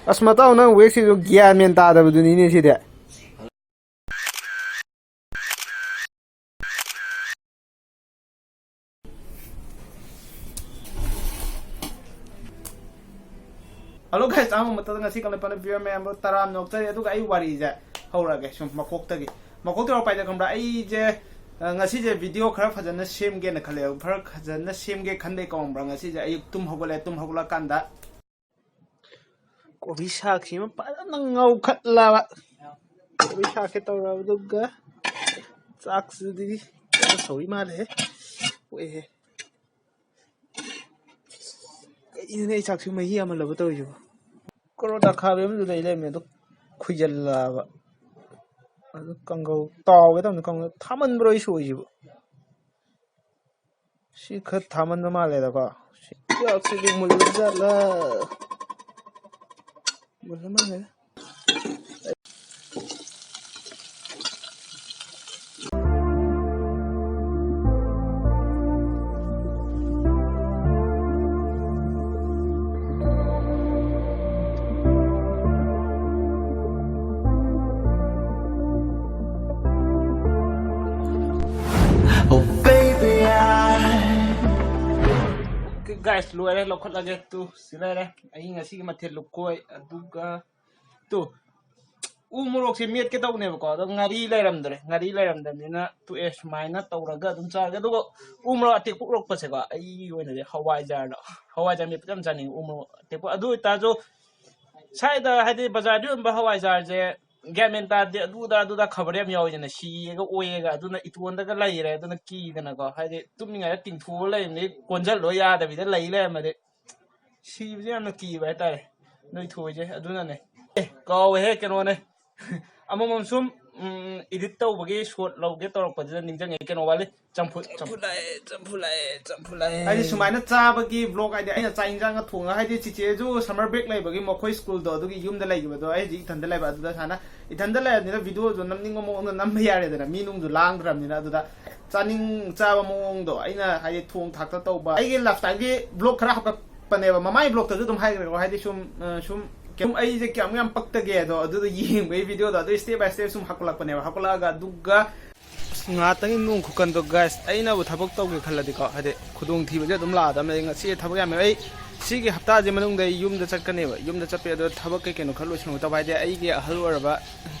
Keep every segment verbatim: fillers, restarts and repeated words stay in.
ꯑꯁ, ꯃꯇꯥꯎ, ꯅꯪ ꯋꯦꯛꯁꯤꯁꯨ ꯒ꯭ꯌꯥꯟ ꯃꯦꯟ ꯇꯥꯗꯕꯗꯨꯅꯤꯅꯦ ꯁꯤꯗꯤ꯫ Hello guys, ꯑꯍꯥꯟꯕ ꯃꯛꯇꯗ ꯉꯁꯤ ꯀꯪꯂꯩꯄꯥꯛꯅ viewer ꯃꯌꯥꯝꯕꯨ ꯇꯔꯥꯝꯅ ꯑꯣꯛꯆꯔꯤ꯫ ꯑꯗꯨꯒ ꯑꯩ ꯋꯥꯔꯤꯁꯦ ꯍꯧꯔꯒꯦ ꯁꯨꯝ ꯃꯀꯣꯛꯇꯒꯤ꯫ ꯃꯀꯣꯛꯇ ꯍꯧꯔꯛꯄ ꯍꯥꯏꯁꯦ ꯈꯪꯕ꯭ꯔꯥ? ꯑꯩꯁꯦ, ꯑ, ꯉꯁꯤꯁꯦ video ꯈꯔ ꯐꯖꯅ ꯁꯦꯝꯒꯦꯅ ꯈꯜꯂꯦꯕ꯫ ꯈꯔ ꯐꯖꯅ ꯁꯦꯝꯒꯦ ꯈꯟꯕꯩ ꯀꯧꯔꯝꯕ꯭ꯔꯥ? ꯉꯁꯤꯁꯦ ꯑꯌꯨꯛ ꯇꯨꯝ ꯍꯧꯒꯠꯂꯦ꯫ ꯇꯨꯝ ꯍꯧꯒꯠꯂꯀꯥꯟꯗ ꯀꯣꯕꯤ ꯁꯥꯛꯁꯤ ꯑꯃ ꯐꯖꯅ ꯉꯧꯈꯠꯂꯕ꯫ ꯀꯣꯕꯤ ꯁꯥꯛꯁꯦ ꯇꯧꯔꯕꯗꯨꯒ ꯆꯥꯛꯁꯤꯗꯤ ꯀꯩꯅꯣ ꯁꯧꯔꯤ ꯃꯥꯜꯂꯦꯍꯦ꯫ ꯄꯣꯛꯑꯦꯍꯦ꯫ ꯀꯩꯅꯣꯅꯦ ꯑꯩ ꯆꯥꯛꯁꯤ ꯃꯍꯤ ꯌꯥꯝꯍꯜꯂꯕ ꯇꯧꯔꯤꯁꯤꯕꯣ? ꯀꯣꯔꯣꯠ ꯑꯈꯥꯕꯤ ꯑꯃꯁꯨ ꯂꯩ ꯂꯩꯔꯝꯃꯦ, ꯑꯗꯨ ꯈꯨꯏꯖꯜꯂꯛꯑꯕ꯫ ꯑꯗꯨ ꯀꯥꯡꯒꯧ ꯇꯥꯎꯒꯦ ꯇꯧꯅꯤ꯫ ꯀꯥꯡꯒꯧ ꯊꯥꯃꯟꯕ꯭ꯔꯣ ꯑꯩ ꯁꯣꯏꯁꯤꯕꯨ? ꯁꯤ ꯈꯔ ꯊꯥꯃꯟꯕ ꯃꯥꯜꯂꯦꯗꯀꯣ꯫ ꯁꯤ ꯆꯥꯛꯁꯤꯗꯤ ꯃꯨꯜꯂꯖꯥꯠꯂ? ꯃꯨꯜꯂ ꯃꯥꯜꯂꯦꯗ꯫ Oh baby, I Okay, guys, ꯂꯣꯏꯔꯦ, ꯂꯧꯈꯠꯂꯒꯦ꯫ ꯇꯨ, ꯁꯤ ꯂꯩꯔꯦ ꯑꯩ ꯉꯁꯤꯒꯤ ꯃꯊꯦꯜ, ꯂꯨꯀꯣꯏ, ꯑꯗꯨꯒ ꯇꯨ, ꯎ ꯃꯣꯔꯣꯛꯁꯦ ꯃꯦꯠꯀꯦ ꯇꯧꯅꯦꯕꯀꯣ, ꯑꯗꯣ ꯉꯥꯔꯤ ꯂꯩꯔꯝꯗ꯭ꯔꯦ꯫ ꯉꯥꯔꯤ ꯂꯩꯔꯝꯗꯕꯅꯤꯅ ꯇꯣꯛꯑꯦ, ꯁꯨꯃꯥꯏꯅ ꯇꯧꯔꯒ ꯑꯗꯨꯝ ꯆꯥꯔꯒꯦ꯫ ꯑꯗꯨꯒ ꯎ ꯃꯣꯔꯣꯛ ꯑꯇꯦꯛꯄ ꯎꯔꯛꯄꯁꯦꯀꯣ, ꯑꯩꯒꯤ ꯑꯣꯏꯅꯗꯤ ꯍꯋꯥꯏꯖꯥꯔꯗꯣ, ꯍꯋꯥꯏꯖꯥꯔ ꯃꯦꯠꯄꯗ ꯌꯥꯝ ꯆꯥꯅꯤꯡꯉꯤ ꯎ ꯃꯣꯔꯣꯛ ꯑꯇꯦꯛꯄ꯫ ꯑꯗꯨ ꯑꯣꯏꯇꯥꯔꯁꯨ ꯁ꯭ꯋꯥꯏꯗ ꯍꯥꯏꯗꯤ ꯕꯖꯥꯔꯗ ꯌꯣꯟꯕ ꯍꯋꯥꯏꯖꯥꯔꯁꯦ ꯒ꯭ꯌꯥꯟ ꯃꯦꯟ ꯇꯥꯗꯦ, ꯑꯗꯨꯗ ꯑꯗꯨꯗ ꯈꯕꯔ ꯌꯥꯝ ꯌꯥꯎꯋꯤꯗꯅ, ꯁꯤꯌꯦꯒ ꯑꯣꯏꯌꯦꯒ꯫ ꯑꯗꯨꯅ ꯏꯇꯣꯟꯗꯒ ꯂꯩꯔꯦ꯫ ꯑꯗꯨꯅ ꯀꯤꯗꯅꯀꯣ, ꯍꯥꯏꯗꯤ ꯇꯨꯝꯃꯤꯉꯩꯗ ꯇꯤꯡꯊꯣꯛꯑ ꯂꯩꯕꯅꯤ, ꯀꯣꯟꯁꯤꯜꯂꯣ ꯌꯥꯗꯕꯤꯗ ꯂꯩ ꯂꯩꯔꯝꯃꯗꯤ꯫ ꯁꯤꯕꯁꯦ ꯌꯥꯝꯅ ꯀꯤꯕ ꯍꯥꯏꯇꯥꯔꯦ, ꯅꯣꯏ ꯊꯣꯏꯁꯦ꯫ ꯑꯗꯨꯅꯅꯦ꯫ ꯑꯦ, ꯀꯥꯎꯋꯦꯍꯦ, ꯀꯩꯅꯣꯅꯦ꯫ ꯑꯃꯃꯝ ꯁꯨꯝ, ꯎꯝ, edit ꯇꯧꯕꯒꯤ shot ꯂꯧꯒꯦ ꯇꯧꯔꯛꯄꯗꯨꯗ ꯅꯤꯡꯁꯤꯡꯉꯛꯑꯦ꯫ ꯀꯩꯅꯣ ꯋꯥꯠꯂꯤ, ꯆꯝꯐꯨꯠ, ꯆꯝꯐꯨꯠ꯫ ꯆꯝꯐꯨꯠ ꯂꯥꯛꯑꯦ, ꯆꯝꯐꯨꯠ ꯂꯥꯛꯑꯦ, ꯆꯝꯐꯨꯠ ꯂꯥꯛꯑꯦ꯫ ꯍꯥꯏꯗꯤ ꯁꯨꯃꯥꯏꯅ ꯆꯥꯕꯒꯤ vlog, ꯍꯥꯏꯗꯤ ꯑꯩꯅ ꯆꯥꯛ ꯏꯟꯖꯥꯡꯒ ꯊꯣꯡꯉꯒ, ꯍꯥꯏꯗꯤ ꯆꯤꯆꯦꯁꯨ summer break ꯂꯩꯕꯒꯤ ꯃꯈꯣꯏ ꯁ꯭ꯀꯨꯜꯗꯣ ꯑꯗꯨꯒꯤ ꯌꯨꯝꯗ ꯂꯩꯈꯤꯕꯗꯣ, ꯑꯩ ꯍꯧꯖꯤꯛ ꯏꯊꯟꯗ ꯂꯩꯕ꯫ ꯑꯗꯨꯗ ꯁꯨꯃꯥꯏꯅ ꯏꯊꯟꯗ ꯂꯩꯔꯕꯅꯤꯅ videoꯁꯨ ꯅꯝꯅꯤꯡꯕ ꯃꯑꯣꯡꯗ ꯅꯝꯕ ꯌꯥꯔꯦꯗꯅ, ꯃꯤ ꯅꯨꯡꯁꯨ ꯂꯥꯡꯗ꯭ꯔꯕꯅꯤꯅ꯫ ꯑꯗꯨꯗ ꯆꯥꯅꯤꯡ ꯆꯥꯕ ꯃꯑꯣꯡꯗꯣ ꯑꯩꯅ ꯍꯥꯏꯗꯤ ꯊꯣꯡ ꯊꯥꯛꯇ ꯇꯧꯕ, ꯑꯩꯒꯤ lifestyleꯒꯤ vlog ꯈꯔ ꯍꯥꯞꯀꯠꯄꯅꯦꯕ꯫ ꯃꯃꯥꯡꯒꯤ vlogꯇꯁꯨ ꯑꯗꯨꯝ ꯍꯥꯏꯈ꯭ꯔꯦꯀꯣ, ꯍꯥꯏꯗꯤ ꯁꯨꯝ, ꯑ, ꯁꯨꯝ ꯀꯩꯝ ꯑꯩꯁꯦ ꯀꯌꯥꯝ ꯌꯥꯝ ꯄꯛꯇꯒꯦ ꯑꯗꯣ, ꯑꯗꯨꯗꯣ ꯌꯦꯡꯕꯒꯤ ꯚꯤꯗꯤꯑꯣꯗꯣ ꯑꯗꯨ step by step ꯁꯨꯝ ꯍꯥꯞꯀꯠꯂꯛꯄꯅꯦꯕ꯫ ꯍꯥꯞꯀꯠꯂꯛꯑꯒ ꯑꯗꯨꯒ ꯑꯁ, ꯉꯥꯏꯍꯥꯛꯇꯪꯒꯤ ꯅꯣꯡ ꯈꯨꯀꯟꯗꯣ guys, ꯑꯩꯅꯕꯨ ꯊꯕꯛ ꯇꯧꯒꯦ ꯈꯜꯂꯗꯤꯀꯣ, ꯍꯥꯏꯗꯤ ꯈꯨꯗꯣꯡꯊꯤꯕꯁꯦ ꯑꯗꯨꯝ ꯂꯥꯛꯑꯗꯕꯅꯦ꯫ ꯑꯩ ꯉꯁꯤ ꯊꯕꯛ ꯌꯥꯝꯃꯦ꯫ ꯑꯩ ꯁꯤꯒꯤ ꯍꯞꯇꯥꯁꯤ ꯃꯅꯨꯡꯗ ꯑꯩ ꯌꯨꯝꯗ ꯆꯠꯀꯅꯦꯕ꯫ ꯌꯨꯝꯗ ꯆꯠꯄꯩ ꯑꯗꯣ ꯊꯕꯛ ꯀꯩ ꯀꯩꯅꯣ ꯈꯔ ꯂꯣꯏꯁꯤꯟꯒꯗꯕ, ꯍꯥꯏꯗꯤ ꯑꯩꯒꯤ ꯑꯍꯜ ꯑꯣꯏꯔꯕ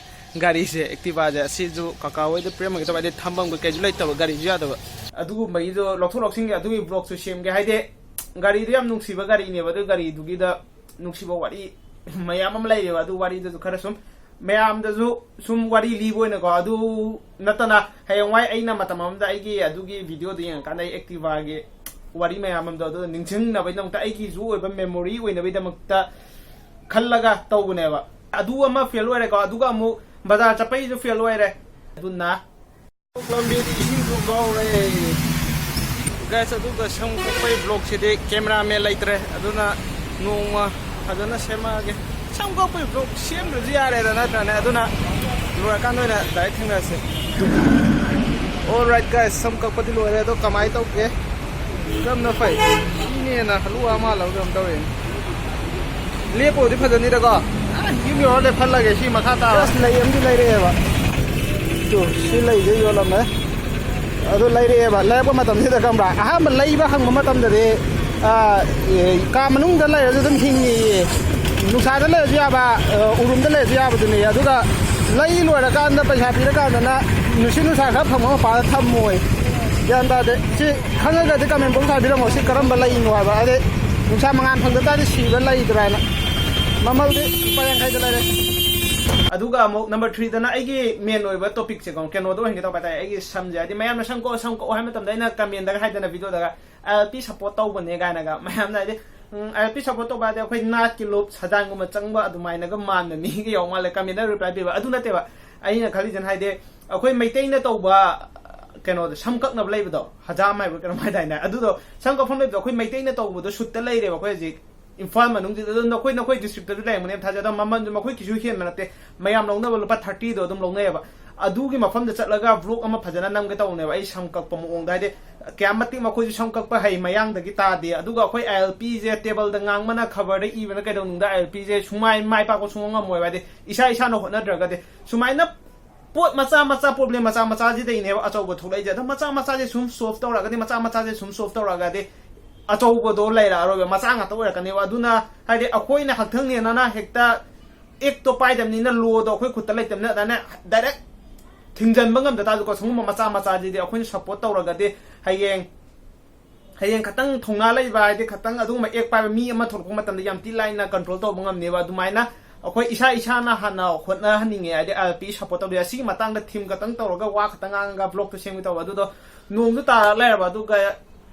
ꯒꯥꯔꯤꯁꯦ, Activa ꯁꯦ, ꯑꯁꯤꯁꯨ ꯀꯀꯥ ꯍꯣꯏꯗ ꯄꯤꯔꯝꯃꯒꯦ ꯇꯧꯕ, ꯍꯥꯏꯗꯤ ꯊꯝꯐꯝ ꯀꯩꯀꯩꯁꯨ ꯂꯩꯇꯕ, ꯒꯥꯔꯤꯁꯨ ꯌꯥꯗꯕ꯫ ꯑꯗꯨꯒꯨꯝꯕꯒꯤꯗꯣ ꯂꯧꯊꯣꯛ ꯂꯧꯁꯤꯟꯒꯤ ꯑꯗꯨꯒꯤ vlog ꯁꯨ ꯁꯦꯝꯒꯦ꯫ ꯍꯥꯏꯗꯤ ꯒꯥꯔꯤꯗꯣ ꯌꯥꯝ ꯅꯨꯡꯁꯤꯕ ꯒꯥꯔꯤꯅꯦꯕ, ꯑꯗꯨ ꯒꯥꯔꯤꯗꯨꯒꯤꯗ ꯅꯨꯡꯁꯤꯕ ꯋꯥꯔꯤ ꯃꯌꯥꯝ ꯑꯃ ꯂꯩꯔꯦꯕ꯫ ꯑꯗꯨ ꯋꯥꯔꯤꯗꯨꯁꯨ ꯈꯔ ꯁꯨꯝ ꯃꯌꯥꯝꯗꯁꯨ ꯁꯨꯝ ꯋꯥꯔꯤ ꯂꯤꯕ ꯑꯣꯏꯅꯀꯣ꯫ ꯑꯗꯨ ꯅꯠꯇꯅ ꯍꯌꯦꯡꯋꯥꯏ ꯑꯩꯅ ꯃꯇꯝ ꯑꯃꯗ ꯑꯩꯒꯤ ꯑꯗꯨꯒꯤ ꯚꯤꯗꯤꯑꯣꯗꯣ ꯌꯦꯡꯉꯀꯥꯟꯗ ꯑꯩ Activa ꯒꯤ ꯋꯥꯔꯤ ꯃꯌꯥꯝ ꯑꯃꯗꯣ ꯑꯗꯨ ꯅꯤꯡꯁꯤꯡꯅꯕꯒꯤꯗꯃꯛꯇ, ꯑꯩꯒꯤꯁꯨ ꯑꯣꯏꯕ memory ꯑꯣꯏꯅꯕꯒꯤꯗꯃꯛꯇ ꯈꯜꯂꯒ ꯇꯧꯕꯅꯦꯕ꯫ ꯑꯗꯨ ꯑꯃ fail ꯑꯣꯏꯔꯦꯀꯣ, ꯑꯗꯨꯒ ꯑꯃꯨꯛ ꯕꯖꯥꯔ ꯆꯠꯄꯩꯁꯨ fail ꯑꯣꯏꯔꯦ꯫ ꯑꯗꯨꯅ ꯂꯝꯕꯤꯗꯤ ꯏꯁꯤꯡꯁꯨ ꯀꯥꯎꯔꯦ꯫ Guys, ꯑꯗꯨꯒ ꯁꯝ ꯀꯛꯄꯩ vlog ꯁꯤꯗꯤ cameraman ꯂꯩꯇ꯭ꯔꯦ, ꯑꯗꯨꯅ ꯅꯣꯡꯃ ꯐꯖꯅ ꯁꯦꯝꯃꯛꯑꯒꯦ꯫ ꯁꯝ ꯀꯛꯄꯩ vlog ꯁꯦꯝꯗ꯭ꯔꯁꯨ ꯌꯥꯔꯦꯗ, ꯅꯠꯇ꯭ꯔꯅꯦ? ꯑꯗꯨꯅ ꯂꯣꯏꯔꯀꯥꯟꯗ ꯑꯣꯏꯅ direct ꯊꯦꯡꯅꯔꯁꯦ꯫ Alright guys, ꯁꯝ ꯀꯛꯄꯗꯤ ꯂꯣꯏꯔꯦ, ꯑꯗꯣ ꯀꯃꯥꯏꯅ ꯇꯧꯒꯦ? ꯀꯔꯝꯅ ꯐꯩ? ꯁꯤꯅ ꯍꯦꯟꯅ ꯍꯜꯂꯨꯋꯥ ꯃꯥꯜꯂꯕ ꯀꯩꯅꯣꯝ ꯇꯧꯔꯦꯅꯦ꯫ ꯂꯦꯞꯄꯕꯨꯗꯤ ꯐꯖꯅꯤꯗꯀꯣ꯫ ꯑ, ꯌꯨꯝ ꯌꯧꯔ ꯂꯦꯞꯍꯜꯂꯒꯦ, ꯁꯤ ꯃꯈꯥ ꯇꯥꯕ꯫ ꯑꯁ, ꯂꯩ ꯑꯃꯗꯤ ꯂꯩꯔꯛꯑꯦꯕ꯫ ꯇꯨ, ꯁꯤ ꯂꯩꯁꯦ ꯌꯣꯜꯂꯝꯃꯦ꯫ ꯑꯗꯨ ꯂꯩꯔꯛꯑꯦꯕ꯫ ꯂꯩꯔꯛꯄ ꯃꯇꯝꯁꯤꯗ ꯈꯪꯕ꯭ꯔꯥ? ꯑꯍꯥꯟꯕ ꯂꯩꯕ ꯍꯪꯕ ꯃꯇꯝꯗꯗꯤ, ꯑ, ꯑꯦ, ꯀꯥ ꯃꯅꯨꯡꯗ ꯂꯩꯔꯁꯨ ꯑꯗꯨꯝ ꯍꯤꯡꯉꯤꯌꯦ꯫ ꯅꯨꯡꯁꯥꯗ ꯂꯩꯔꯁꯨ ꯌꯥꯕ, ꯑ, ꯎꯔꯨꯝꯗ ꯂꯩꯔꯁꯨ ꯌꯥꯕꯗꯨꯅꯤ꯫ ꯑꯗꯨꯒ ꯂꯩ ꯂꯣꯏꯔꯀꯥꯟꯗ ꯄꯩꯁꯥ ꯄꯤꯔꯀꯥꯟꯗꯅ ꯅꯨꯡꯁꯤꯠ ꯅꯨꯡꯁꯥ ꯈꯔ ꯐꯪꯕ ꯃꯄꯥꯗ ꯊꯝꯃꯣꯏ꯫ ꯒ꯭ꯌꯥꯟ ꯇꯥꯗꯦ꯫ ꯁꯤ ꯈꯪꯉꯒꯗꯤ comment box ꯇ ꯍꯥꯏꯕꯤꯔꯝꯃꯣ, ꯁꯤ ꯀꯔꯝꯕ ꯂꯩꯅꯣ ꯍꯥꯏꯕ꯫ ꯍꯥꯏꯗꯤ ꯅꯨꯡꯁꯥ ꯃꯉꯥꯜ ꯐꯪꯗ ꯇꯥꯔꯗꯤ ꯁꯤꯕ ꯂꯩꯗ꯭ꯔꯥ ꯍꯥꯏꯅ꯫ ꯃꯃꯜꯗꯤ ꯂꯨꯄꯥ ꯌꯥꯡꯈꯩꯗ ꯂꯩꯔꯦ꯫ ꯑꯗꯨꯒ ꯑꯃꯨꯛ number three ꯗꯅ ꯑꯩꯒꯤ main ꯑꯣꯏꯕ topic ꯁꯦꯀꯣ, ꯀꯩꯅꯣꯗ ꯑꯣꯏꯍꯟꯒꯦ ꯇꯧꯕ ꯍꯥꯏꯇꯥꯔꯦ꯫ ꯑꯩꯒꯤ ꯁꯝꯁꯦ, ꯍꯥꯏꯗꯤ ꯃꯌꯥꯝꯅ "ꯁꯝ ꯀꯛꯑꯣ, ꯁꯝ ꯀꯛꯑꯣ" ꯍꯥꯏꯕ ꯃꯇꯝꯗ ꯑꯩꯅ comment ꯇꯒ ꯍꯥꯏꯗꯅ, video ꯗꯒ "I L P support ꯇꯧꯕꯅꯦ" ꯀꯥꯏꯅꯒ ꯃꯌꯥꯝꯅ, ꯍꯥꯏꯗꯤ, ꯎꯝ, I L P support ꯇꯧꯕ ꯍꯥꯏꯗꯤ ꯑꯩꯈꯣꯏ ꯅꯥꯠꯀꯤ ꯂꯨꯞ, ꯁꯖꯥꯟꯒꯨꯝꯕ ꯆꯪꯕ ꯑꯗꯨꯃꯥꯏꯅꯒ ꯃꯥꯟꯕ ꯃꯤꯒ ꯌꯥꯎ ꯃꯥꯜꯂꯦ comment ꯗ reply ꯄꯤꯕ꯫ ꯑꯗꯨ ꯅꯠꯇꯦꯕ꯫ ꯑꯩꯅ ꯈꯜꯂꯤꯁꯤꯅ, ꯍꯥꯏꯗꯤ ꯑꯩꯈꯣꯏ ꯃꯩꯇꯩꯅ ꯇꯧꯕ ꯀꯩꯅꯣꯗꯣ, ꯁꯝ ꯀꯛꯅꯕ ꯂꯩꯕꯗꯣ, ꯍꯖꯥꯝ ꯍꯥꯏꯕ꯭ꯔꯥ ꯀꯩꯅꯣꯝ ꯍꯥꯏꯗꯥꯏꯅꯦ? ꯑꯗꯨꯗꯣ, ꯁꯝ ꯀꯛꯐꯝ ꯂꯩꯕꯗꯣ ꯑꯩꯈꯣꯏ ꯃꯩꯇꯩꯅ ꯇꯧꯕꯗꯣ ꯁꯨꯠꯇ ꯂꯩꯔꯦꯕ ꯑꯩꯈꯣꯏ ꯍꯧꯖꯤꯛ ꯏꯝꯐꯥꯜ ꯃꯅꯨꯡꯁꯤꯗ꯫ ꯑꯗꯨꯝ ꯅꯈꯣꯏ, ꯅꯈꯣꯏ district ꯇꯁꯨ ꯂꯩꯔꯝꯒꯅꯤ ꯊꯥꯖꯩ꯫ ꯑꯗꯣ ꯃꯃꯜꯁꯨ ꯃꯈꯣꯏ ꯀꯩꯁꯨ ꯍꯦꯟꯕ ꯅꯠꯇꯦ, ꯃꯌꯥꯝ ꯂꯧꯅꯕ ꯂꯨꯄꯥ thirty ꯗꯣ ꯑꯗꯨꯝ ꯂꯧꯅꯩꯌꯦꯕ꯫ ꯑꯗꯨꯒꯤ ꯃꯐꯝꯗ ꯆꯠꯂꯒ ꯕ꯭ꯂꯣꯛ ꯑꯃ ꯐꯖꯅ ꯅꯝꯒꯦ ꯇꯧꯕꯅꯦꯕ, ꯑꯩ ꯁꯝ ꯀꯛꯄ ꯃꯑꯣꯡꯗ꯫ ꯍꯥꯏꯗꯤ ꯀꯌꯥꯝ ꯃꯇꯤꯛ ꯃꯈꯣꯏꯁꯨ ꯁꯝ ꯀꯛꯄ ꯍꯩ, ꯃꯌꯥꯡꯗꯒꯤ ꯇꯥꯗꯦ꯫ ꯑꯗꯨꯒ ꯑꯩꯈꯣꯏ ꯑꯥꯏ ꯑꯦꯜ ꯄꯤꯁꯦ ꯇꯦꯕꯜꯗ ꯉꯥꯡꯕꯅ, ꯈꯕꯔꯗ ꯏꯕꯅ, ꯀꯩꯗꯧꯅꯨꯡꯗ ꯑꯥꯏ ꯑꯦꯜ ꯄꯤꯁꯦ ꯁꯨꯃꯥꯏ ꯃꯥꯏ ꯄꯥꯛꯄ ꯁꯨꯡꯉꯝ ꯉꯝꯃꯣꯏꯕ꯫ ꯍꯥꯏꯗꯤ ꯏꯁꯥ ꯏꯁꯥꯅ ꯍꯣꯠꯅꯗ꯭ꯔꯒꯗꯤ ꯁꯨꯃꯥꯏꯅ ꯄꯣꯠ ꯃꯆꯥ ꯃꯆꯥ, ꯄ꯭ꯔꯣꯕ꯭ꯂꯦꯝ ꯃꯆꯥ ꯃꯆꯥꯁꯤꯗꯩꯅꯦꯕ ꯑꯆꯧꯕ ꯊꯣꯛꯂꯛꯏꯁꯦ꯫ ꯑꯗꯣ ꯃꯆꯥ ꯃꯆꯥꯁꯦ ꯁꯨꯝ ꯁꯣꯜꯕ ꯇꯧꯔꯛꯑꯒꯗꯤ, ꯃꯆꯥ ꯃꯆꯥꯁꯦ ꯁꯨꯝ ꯁꯣꯜꯕ ꯇꯧꯔꯛꯑꯒꯗꯤ ꯑꯆꯧꯕꯗꯣ ꯂꯩꯔꯛꯑꯔꯣꯏꯕ, ꯃꯆꯥ ꯉꯥꯛꯇ ꯑꯣꯏꯔꯛꯀꯅꯦꯕ꯫ ꯑꯗꯨꯅ ꯍꯥꯏꯗꯤ ꯑꯩꯈꯣꯏꯅ ꯍꯛꯊꯦꯡꯅꯅ ꯍꯦꯛꯇ ꯑꯦꯛꯇꯣ ꯄꯥꯏꯗꯕꯅꯤꯅ, ꯂꯣꯗꯣ ꯑꯩꯈꯣꯏ ꯈꯨꯠꯇ ꯂꯩꯇꯕꯅꯤꯅ, ꯑꯗꯨꯃꯥꯏꯅ ꯗꯥꯏꯔꯦꯛ ꯊꯤꯡꯖꯤꯟꯕ ꯉꯝꯗ ꯇꯥꯔꯁꯨꯀꯣ, ꯁꯤꯒꯨꯝꯕ ꯃꯆꯥ ꯃꯆꯥꯁꯤꯗꯤ ꯑꯩꯈꯣꯏꯅ ꯁꯞꯄꯣꯔꯠ ꯇꯧꯔꯒꯗꯤ ꯍꯌꯦꯡ, ꯍꯌꯦꯡ ꯈꯇꯪ ꯊꯧꯅꯥ ꯂꯩꯕ, ꯍꯥꯏꯗꯤ ꯈꯇꯪ ꯑꯗꯨꯒꯨꯝꯕ ꯑꯦꯛ ꯄꯥꯏꯕ ꯃꯤ ꯑꯃ ꯊꯣꯛꯂꯛꯄ ꯃꯇꯝꯗ ꯌꯥꯝ ꯊꯤ ꯂꯥꯏꯅ ꯀꯟꯇ꯭ꯔꯣꯜ ꯇꯧꯕ ꯉꯝꯅꯦꯕ꯫ ꯑꯗꯨꯃꯥꯏꯅ ꯑꯩꯈꯣꯏ ꯏꯁꯥ ꯏꯁꯥꯅ ꯍꯥꯟꯅ ꯍꯣꯠꯅꯍꯟꯅꯤꯡꯉꯦ, ꯍꯥꯏꯗꯤ ꯑꯥꯏ ꯑꯦꯜ ꯄꯤ ꯁꯞꯄꯣꯔꯠ ꯇꯧꯗꯣꯏ꯫ ꯑꯁꯤꯒꯤ ꯃꯇꯥꯡꯗ ꯊꯤꯝ ꯈꯛꯇꯪ ꯇꯧꯔꯒ ꯋꯥ ꯈꯛꯇꯪ ꯉꯥꯡꯉꯒ ꯕ꯭ꯂꯣꯛꯇꯣ ꯁꯦꯝꯒꯦ ꯇꯧꯕ, ꯑꯗꯨꯗꯣ ꯅꯣꯡꯁꯨ ꯇꯥꯔ ꯂꯩꯔꯕ, ꯑꯗꯨꯒ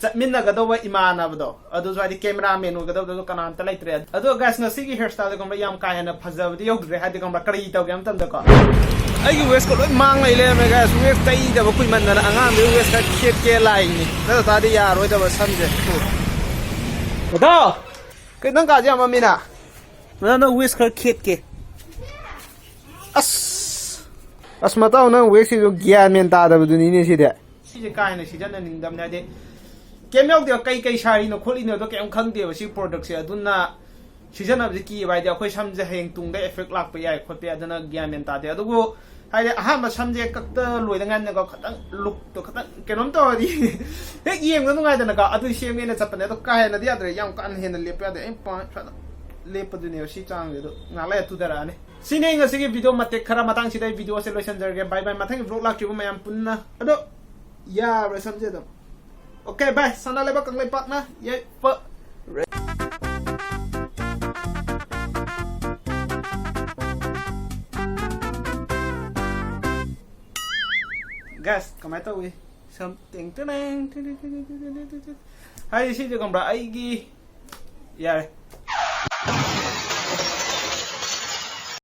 ꯆꯠꯃꯤꯟꯅꯒꯗꯧꯕ ꯏꯃꯥꯟꯅꯕꯗꯣ, ꯑꯗꯨꯁꯨ ꯍꯥꯏꯗꯤ ꯀꯦꯃꯦꯔꯥꯃꯦꯟ ꯑꯣꯏꯒꯗꯧꯕꯗꯣ ꯀꯅꯥꯝꯇ ꯂꯩꯇ꯭ꯔꯦ꯫ ꯑꯗꯣ ꯒꯥꯏꯁ, ꯉꯁꯤꯒꯤ ꯍꯦꯌꯔ ꯁ꯭ꯇꯥꯏꯜꯁꯦ ꯈꯪꯕ꯭ꯔꯥ, ꯌꯥꯝ ꯀꯥ ꯍꯦꯟꯅ ꯐꯖꯕꯗꯤ ꯌꯧꯗ꯭ꯔꯦ꯫ ꯍꯥꯏꯗꯤ ꯈꯪꯕ꯭ꯔꯥ, ꯀꯔꯤ ꯇꯧꯒꯦ ꯍꯥꯏꯕ ꯃꯇꯝꯗꯀꯣ, ꯑꯩꯒꯤ ꯋꯦꯁꯀ ꯂꯣꯏ ꯃꯥꯡ ꯂꯩ ꯂꯩꯔꯝꯃꯦ ꯒꯥꯏꯁ꯫ ꯋꯦꯁ ꯇꯩꯗꯕ ꯀꯨꯏꯃꯟꯗꯅ ꯑꯉꯥꯡꯗꯨꯒꯤ ꯋꯦꯁ ꯈꯔ ꯈꯦꯠꯀꯦ ꯂꯥꯛꯏꯅꯤ, ꯅꯠꯇ ꯇꯥꯔꯗꯤ ꯌꯥꯔꯣꯏꯗꯕ ꯁꯝꯁꯦ꯫ ꯀꯩꯅꯣ, ꯅꯪ ꯀꯥꯁꯦ ꯌꯥꯝ ꯃꯝꯃꯤꯅ? ꯃꯗꯥ, ꯅꯪ ꯋꯦꯁ ꯈꯔ ꯈꯦꯠꯀꯦ꯫ ꯑꯁ, ꯑꯁ, ꯃꯇꯥꯎ, ꯅꯪ ꯋꯦꯁꯁꯤꯁꯨ ꯒ꯭ꯌꯥꯟ ꯃꯦꯟ ꯇꯥꯗꯕꯗꯨꯅꯤꯅꯦ ꯁꯤꯗꯤ꯫ ꯁꯤꯁꯦ ꯀꯥ ꯍꯦꯟꯅ ꯁꯤꯖꯤꯟꯅꯅꯤꯡꯗꯕꯅꯦ, ꯍꯥꯏꯗꯤ ꯀꯩꯝ ꯌꯥꯎꯗꯦꯕ꯫ ꯀꯩ ꯀꯩ ꯁꯥꯔꯤꯅꯣ ꯈꯣꯠꯂꯤꯅꯣꯗꯣ ꯀꯩꯝ ꯈꯪꯗꯦꯕ ꯁꯤ ꯄ꯭ꯔꯣꯗꯛꯁꯦ꯫ ꯑꯗꯨꯅ ꯁꯤꯖꯤꯟꯅꯕꯁꯦ ꯀꯤꯌꯦꯕ, ꯍꯥꯏꯗꯤ ꯑꯩꯈꯣꯏ ꯁꯝꯁꯦ ꯍꯌꯦꯡ ꯇꯨꯡꯗ ꯑꯦꯐꯦꯛ ꯂꯥꯛꯄ ꯌꯥꯏ ꯈꯣꯠꯄ ꯌꯥꯏ, ꯑꯗꯨꯅ ꯒ꯭ꯌꯥꯟ ꯃꯦꯟ ꯇꯥꯗꯦ꯫ ꯑꯗꯨꯕꯨ ꯍꯥꯏꯗꯤ ꯑꯍꯥꯟꯕ ꯁꯝꯁꯦ ꯀꯛꯇ ꯂꯣꯏꯗ ꯉꯥꯏꯅꯀꯣ, ꯈꯇꯪ ꯂꯨꯛꯇꯣ ꯈꯇꯪ ꯀꯩꯅꯣꯝ ꯇꯧꯔꯗꯤ ꯍꯦꯛ ꯌꯦꯡꯕ ꯅꯨꯡꯉꯥꯏꯗꯅꯀꯣ, ꯑꯗꯨ ꯁꯦꯝꯒꯦꯅ ꯆꯠꯄꯅꯦ꯫ ꯑꯗꯣ ꯀꯥ ꯍꯦꯟꯅꯗꯤ ꯌꯥꯗ꯭ꯔꯦ, ꯌꯥꯝ ꯀꯥ ꯍꯦꯟꯅ ꯂꯦꯞꯄ ꯌꯥꯗ꯭ꯔꯦ꯫ ꯑꯩ ꯄꯥ-, ꯁ꯭ꯋꯥꯏꯗ ꯂꯦꯞꯄꯗꯨꯅꯦꯕ ꯁꯤ ꯆꯥꯡꯁꯦ꯫ ꯑꯗꯣ ꯉꯥꯏꯍꯥꯛ ꯂꯩꯔ ꯇꯨꯊꯔꯛꯑꯅꯤ꯫ ꯁꯤꯅꯦ ꯉꯁꯤꯒꯤ ꯚꯤꯗꯤꯑꯣ ꯃꯇꯦꯛ ꯈꯔ꯫ ꯃꯇꯥꯡꯁꯤꯗ ꯑꯩ ꯚꯤꯗꯤꯑꯣꯁꯦ ꯂꯣꯏꯁꯤꯟꯖꯔꯒꯦ꯫ ꯕꯥꯏ ꯕꯥꯏ꯫ ꯃꯊꯪꯒꯤ ꯚ꯭ꯂꯣꯒ ꯂꯥꯛꯇ꯭ꯔꯤꯕ ꯃꯌꯥꯝ ꯄꯨꯟꯅ꯫ ꯑꯗꯣ ꯌꯥꯕ꯭ꯔꯥ ꯁꯝꯁꯦ ꯑꯗꯨꯝ? ꯑꯣꯀꯦ ꯕꯥꯏ, ꯁꯅꯥ ꯂꯩꯕꯥꯛ ꯀꯪꯂꯩꯄꯥꯛꯅ ꯌꯥꯏꯐ꯫ ꯒꯥꯏꯁ, ꯀꯃꯥꯏꯅ ꯇꯧꯏ? ꯁꯝ ꯇꯦꯡ ꯇꯦꯡ ꯇꯦꯡ ꯇꯦꯡ ꯇꯦꯡ ꯇꯦꯡ ꯇꯦꯡ ꯇꯦꯡ꯫ ꯍꯥꯏꯗꯤ ꯁꯤꯁꯦ ꯈꯪꯕ꯭ꯔꯥ? ꯑꯩꯒꯤ, ꯌꯥꯔꯦ꯫